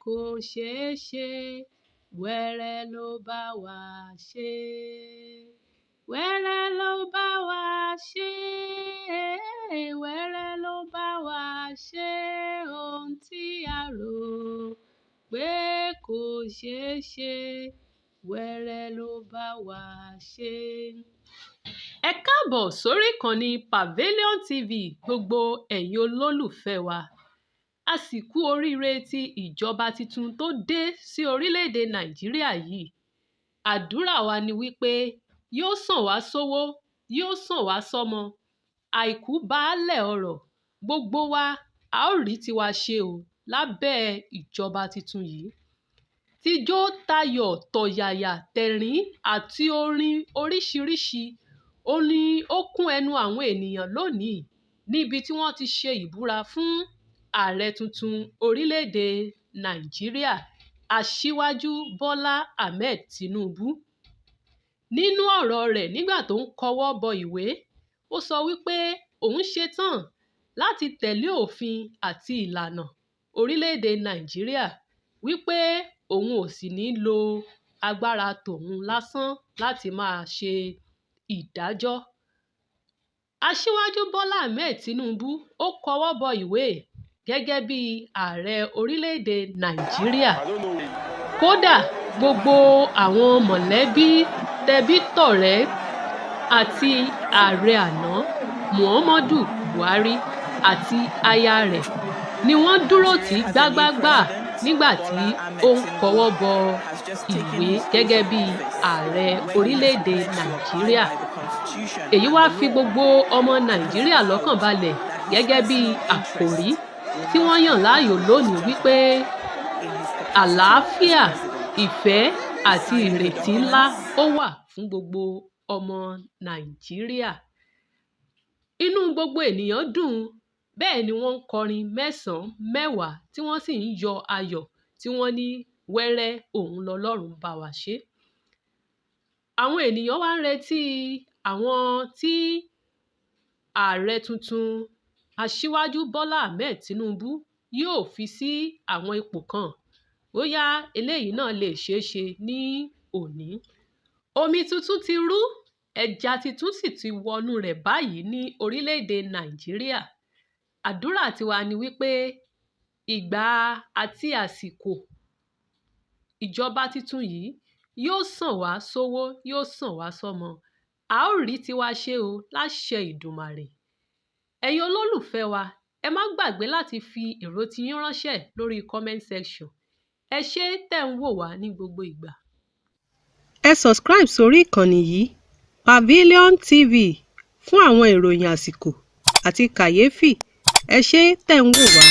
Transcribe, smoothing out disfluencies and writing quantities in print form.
kò ṣeé ṣe, wẹ́rẹ́ ló bá wa ṣe. Wẹ́rẹ́ ló bá wa ṣe, wẹ́rẹ́ ló bá wa ṣe ohun tí a rò pé kò ṣeé ṣe, wẹ́rẹ́ ló bá wa ṣe. Ẹ káàbọ̀ sórí ìkànnì Pavilion TV, gbogbo ẹ̀yin olólùfẹ́ wa. A sì kú oríire ti ìjọba tuntun tó dé sí orílẹ̀-èdè Nàìjíríà yìí. Àdúrà wa ni wípé yóò sàn wá sówó, yóò sàn wá sọ́mọ, àìkú baálẹ̀ ọrọ̀, gbogbo wa a ó rí tiwa ṣe o lábẹ́ ìjọba tuntun yìí. Tijó tayọ̀ tọ̀yàyà tẹ̀rín àti orin oríṣiríṣi ó ní ó kún ẹnu àwọn ènìyàn lónìí níbi tí wọ́n ti ṣe ìbúra fún ààrẹ tuntun orílẹ̀-èdè Nàìjíríà, Aṣíwájú Bọ́lá Ahmed Tinubu. Nínú ọ̀rọ̀ rẹ̀ nígbà tó ń kọwọ́ bọ ìwé, ó sọ wípé òun ṣetán láti tẹ̀lé òfin àti ìlànà orílẹ̀-èdè Nàìjíríà, wípé òun ò sì ní lo agbára tòun lásán láti máa ṣe ìdájọ́. Aṣíwájú Bọ́lá Ahmed Tinubu ó kọwọ́ bọ ìwé gẹ́gẹ́ bí ààrẹ orílẹ̀-èdè Nàìjíríà. Kódà gbogbo àwọn mọ̀lẹ́bí, tẹbí tọ̀rẹ́ àti ààrẹ àná Muhammadu Buhari àti aya rẹ̀ ni wọ́n dúró tì í gbágbágbá nígbà tí ó ń kọwọ́ bọ ìwé gẹ́gẹ́ bí ààrẹ orílẹ̀-èdè Nàìjíríà. Èyí wá fi gbogbo ọmọ Nàìjíríà lọ́kàn balẹ̀ gẹ́gẹ́ bí àkòrí tí wọ́n yàn láàyò lónìí wípé àlàáfíà, ìfẹ́ àti ìrètí ńlá ó wà fún gbogbo ọmọ Nàìjíríà. Inú gbogbo ènìyàn dùn, bẹ́ẹ̀ ni wọ́n ń kọrin mẹ́sàn-án mẹ́wàá tí wọ́n sì ń yọ ayọ̀ tí wọ́n ní wẹ́rẹ́ òun lọ́lọ́run bá wa ṣe. Àwọn ènìyàn wá ń retí àwọn tí ààrẹ tuntun Aṣíwájú Bọ́lá Ahmed Tinubu yóò fi sí àwọn ipò kan, bóyá eléyìí náà lè ṣeé ṣe ní òní. Omi tuntun ti rú, ẹja tuntun sì ti wọnú rẹ̀ báyìí ní orílẹ̀-èdè Nàìjíríà. Àdúrà tiwa ni wípé ìgbà àti àsìkò ìjọba tuntun yìí yóò sàn wá sówó, yóò sàn wá sọ́mọ. A ó rí tiwa ṣe o láṣẹ Ìdùmarè. Ẹ̀yin olólùfẹ́ wa, ẹ má gbàgbé láti fi èrò tiyín ránṣẹ́ lórí comment section. Ẹ ṣé tẹ̀ ń wò wá ní gbogbo ìgbà. Ẹ subscribe sórí ìkànnì yìí Pavilion TV fún àwọn ìròyìn àsìkò àti kàyéfì. Ẹ ṣé tẹ̀ ń wò wá.